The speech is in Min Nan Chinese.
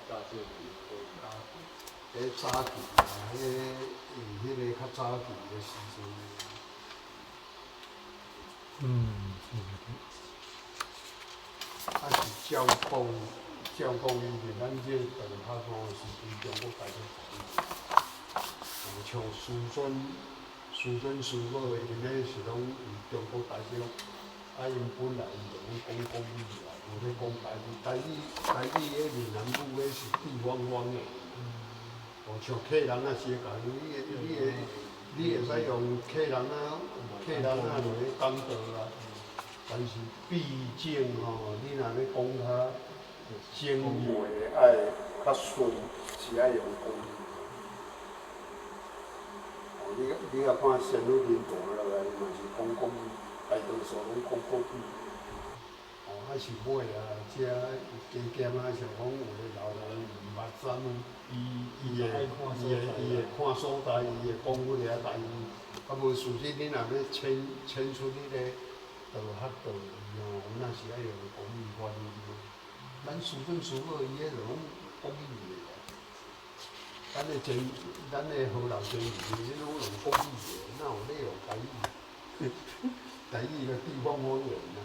愛教這個無教。彼早期啊，彼個用彼個較早期的時陣。啊是照講，照講伊是咱這個道學吼，是對中國大陸來。像師尊、師尊師母𪜶彼是攏佇中國大陸，啊𪜶本來𪜶就攏講國語啦，無咧講台語。台語台語彼閩南語彼是地方方言。哦，像客人啊，相仝，你會你會你會使用客人仔客人仔落咧講道啦。但是畢竟吼，你若欲講較精話愛較順，是愛用國語。哦，你你若看仙女林大落來，嘛是講國語，大多數攏講國語。哦，啊是尾啊，遮加減啊，像講有的老人毋捌啥物，伊會伊會伊會看所在，伊會講彼個台語。啊無事實你若欲牽牽出彼個道學道義吼，那是愛用國語發音。咱師尊師母伊彼就攏國語的啊。咱的前，咱的河老前輩，彼攏用國語的，哪有咧用台語？台語就地方方言啊。